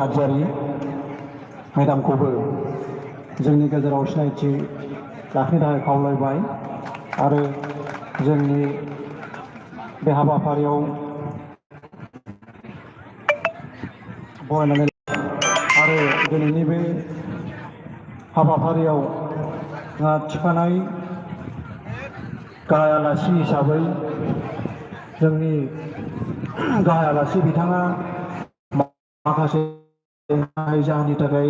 नार्जारी मेडामखौबो जोंनि गेजेराव सिनायथि लाखिनो थाखाय खावलायबाय आरो जोंनि बे हाबाफारियाव बरायनानै आरो दिनैनि बे हाबाफारियाव जोंहा थिखानाय गाहाय आलासि हिसाबै जोंनि गाहाय आलासि बिथाङा माखासे जाहोननि थाखाय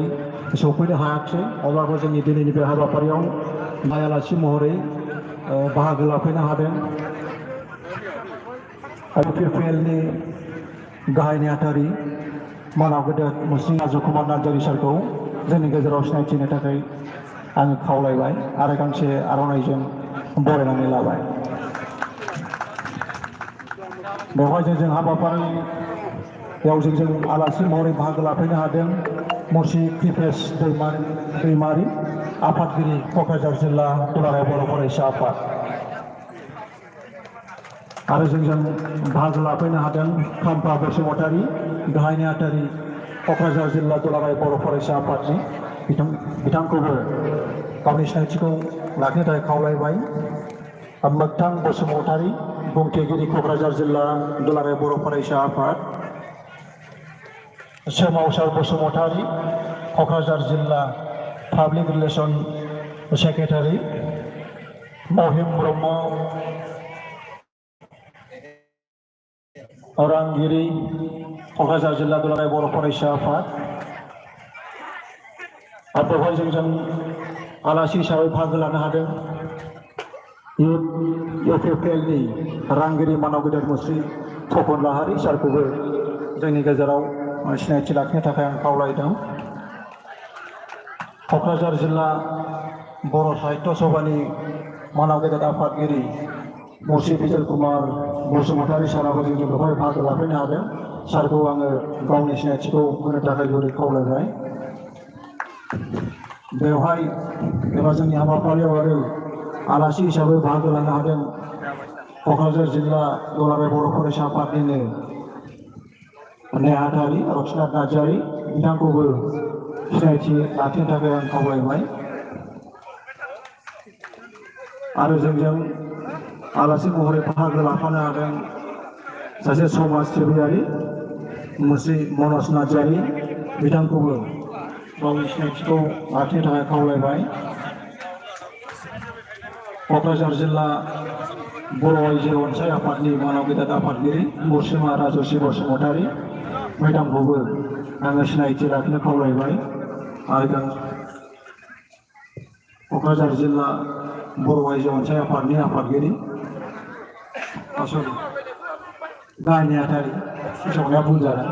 सफैनो हायाखिसै अब्लाबो जोंनि दिनैनि बे हाबाफारियाव गाहाय आलासि महरै बाहागो लाफैनो हादों। IPFLनि गाहाय नेहाथारि मानाव गेदेर मुस्रि राजु कुमार नार्जारी सारखौ जोंनि गेजेराव सिनायथिनो थाखाय आङो खावलायबाय आरो गांसे आर'नाइजों बरायनानै लाबाय। बेवहाय जों हाबाफारियाव जों आलासि महरै बाहागो लाफैनो हादों मुस्रि कृपेश दैमारि आफादगिरि क'क्राझार जिल्ला दुलाराय बर' फरायसा आफाद आरो जों बाहागो लाफैनो हादों खाम्फा बसुमतारी गाहाय नेहाथारि क'क्राझार जिल्ला दुलाराय बर' फरायसा आफादनि बिथांखौबो गावनि सिनायथिखौ लाखिनो थाखाय खावलायबाय। मोगथां बसुमतारी बुंथिगिरि क'क्राझार जिल्ला दुलाराय बर' फरायसा आफाद सोमावसार बसुमतारी क'क्राझार जिल्ला पाब्लिक रिलेसन सेक्रेटारि महिम ब्रह्म अरांगिरि क'क्राझार जिल्ला दुलाराय बर' फरायसा आफाद आरो बेवहाय जों आलासि हिसाबै बाहागो लानो हादों IPFLनि रांगिरि मानाव गेदेर मुस्रि थपन लाहारी सारखौबो जोंनि गेजेराव सिनायथि लाखिनो थाखाय आं खावलायदों। क'क्राझार जिल्ला बर' साहित्य सभानि मानाव गेदेर आफादगिरि मुस्रि बिजल कुमार बसुमतारी साराबो जों बेवहाय बाहागो लाफैनो हादों। सारखौ आङो गावनि सिनायथिखौ होनो थाखाय गुरै खावलायबाय। बेवहाय एबा जोंनि हाबाफारियाव आरो आलासि हिसाबै बाहागो लानो हादों क'क्राझार जिल्ला दुलाराय बर' फरायसा आफादनिनो नेहाथारि रक्सनाथ नार्जारी बिथांखौबो सिनायथि लाखिनो थाखाय आं खावलायबाय आरो जों आलासि महरै बाहागो लाफानो हादों सासे समाज सिबियारि मुस्रि मनज नार्जारी बिथांखौबो गावनि सिनायथिखौ लाखिनो थाखाय खावलायबाय। क'क्राझार जिल्ला बर' आइजो अनसाय आफादनि मानाव गेदेर आफादगिरि मुर्सिमा राजस्रि बसुमतारी मेडामखौबो आङो सिनायथि लाखिनो खावलायबाय आरो क'क्राझार जिल्ला बर' आइजो अनसाय आफादनि आफादगिरि गाहाय नेहाथारि फोसावनाया भुल जादों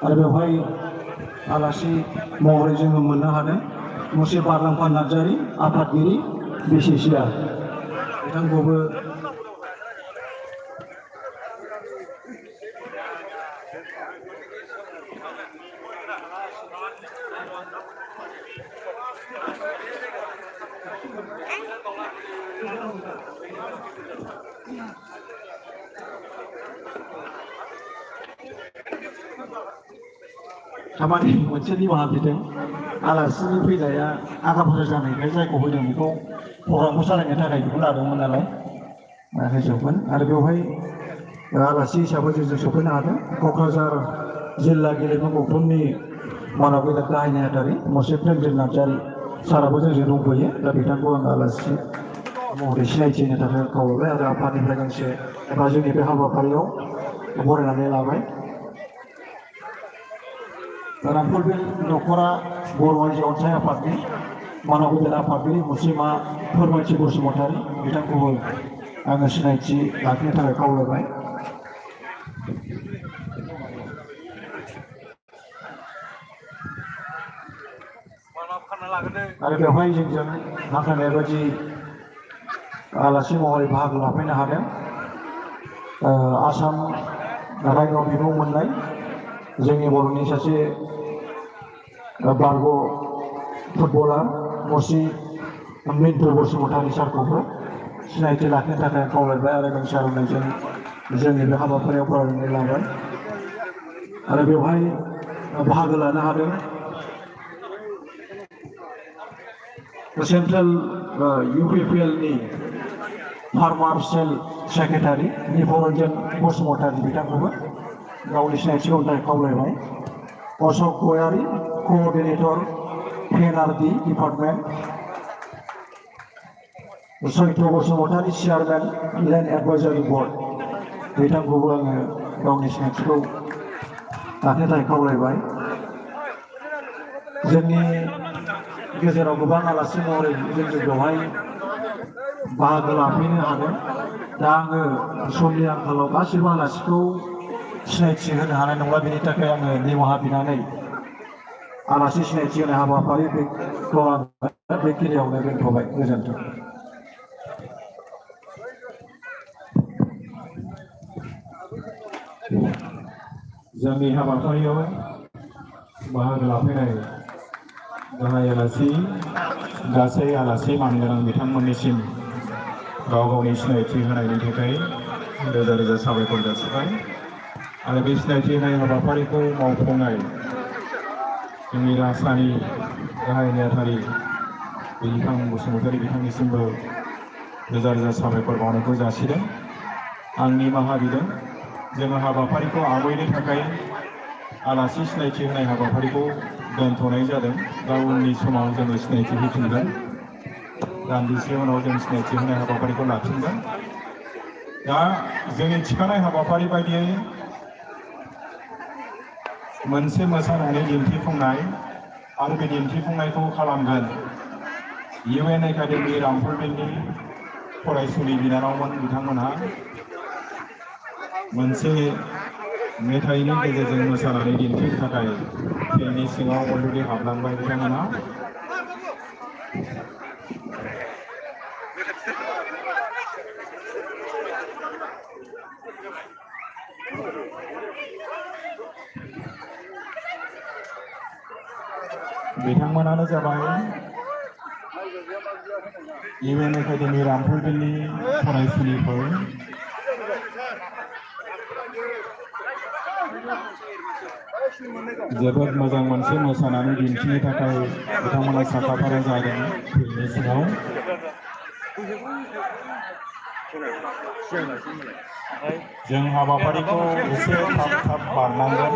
आरो बेवहाय आलासि महरै जोङो मोननो हादों मुस्रि बारलांफा नार्जारी आफादगिरि BCCR बिथांखौबो खामानि मोनसे निमाहा बिदों आलासिनि फैनाया आगा फाजा जानायखाय जायखौ होदों बेखौ प्रग्रामखौ सालायनो थाखाय बेखौ लादोंमोन नालाय होजोबगोन आरो बेवहाय आलासि हिसाबै जों सफैनो हादों क'क्राझार जिल्ला गेलेमु गौथुमनि मानाव गेदेर गाहाय नेहाथारि मुस्रि प्रेमजित नार्जारी साराबो जोंजों दंफैयो दा बिथांखौ आं आलासि महरै सिनायथि होनो थाखाय खावलायबाय आरो आफादनिफ्राय गांसे एबा जोंनि बे हाबाफारियाव बरायनानै लाबाय। रामफलबिल न'खरा बर' आइजो अनसाय आफादनि मानाव गेदेर आफादगिरि मुस्रिमा फोरमायथि बसुमतारी बिथांखौबो आङो सिनायथि लाखिनो थाखाय खावलायबाय। आरो बेवहाय जों माखासे बायदि आलासि महरै बाहागो लाफैनो हादों आसाम रायजोआव बिमुं मोननाय जोंनि बर'नि सासे बारग' फुटबलार मुस्रि मिन्टु बसुमतारी सारखौबो सिनायथि लाखिनो थाखाय खावलायबाय आरो गांसे आर'नाइजों जोंनि बे हाबाफारियाव बरायनानै लाबाय। आरो बेवहाय बाहागो लानो हादों सेंट्रेल UPPLनि फार्मार सेल सेक्रेटारि निपरन्जन बसुमतारी बिथांखौबो गावनि सिनायथि होनो थाखाय खावलायबाय अशोक गयारि कोअर्डिनेटर PNRD डिपार्टमेन्ट सैत्र बसुमतारी चेयारमेन लेन्ड एडभाइजारि बर्ड बिथांखौबो आङो गावनि सिनायथिखौ लाखिनो थाखाय खावलायबाय जोंनि गेजेराव गोबां आलासि महरै जोंनि बेवहाय बाहागो लाफैनो हादों दा आङो समनि आंखालाव गासैबो आलासिखौ सिनायथि होनो हानाय नंला बेनि थाखाय आङो निमाहा बिनानै आलासि सिनायथि होनाय हाबाफारिखौ आं बेखिनियावनो दोनथ'बाय गोजोन्थों जोंनि हाबाफारियाव बाहागो लाफैनाय गाहाय आलासि गासै आलासि मानगोनां बिथांमोननिसिम गाव गावनि सिनायथि होनायनि थाखाय रोजा रोजा साबायखर जासिबाय आरो बे सिनायथि होनाय हाबाफारिखौ मावफुंनाय जोंनि राजसानि गाहाय नेहाथारि बिलिफां बसुमतारी बिथांनिसिमबो रोजा रोजा साबायखर बावनायखौ जासिदों आं निमाहा बिदों जोङो हाबाफारिखौ आवगायनो थाखाय आलासि सिनायथि होनाय हाबाफारिखौ दोनथ'नाय जादों दा उननि समाव जोङो सिनायथि होफिनगोन दान्दिसे उनाव जों सिनायथि होनाय हाबाफारिखौ लाफिनगोन दा जोंनि थिखानाय हाबाफारि बायदियै मोनसे मोसानानै दिन्थिफुंनाय आरो बे दिन्थिफुंनायखौ खालामगोन UN एकाडेमि रामफलबिलनि फरायसुलि बिनानावमोन बिथांमोनहा मोनसे मेथाइनि गेजेरजों मोसानानै दिन्थिनो थाखाय फिल्डनि सिङाव अलरेडि हाबलांबाय बिथांमोनहा बिथांमोनानो जाबाय UN एकाडेमि रामफलबिलनि फरायसुलिफोर जोबोद मोजां मोनसे मोसानानै दिन्थिनो थाखाय बिथांमोना साखाफारा जादों फिल्डनि सिङाव जों हाबाफारिखौ एसे थाब थाब बारनांगोन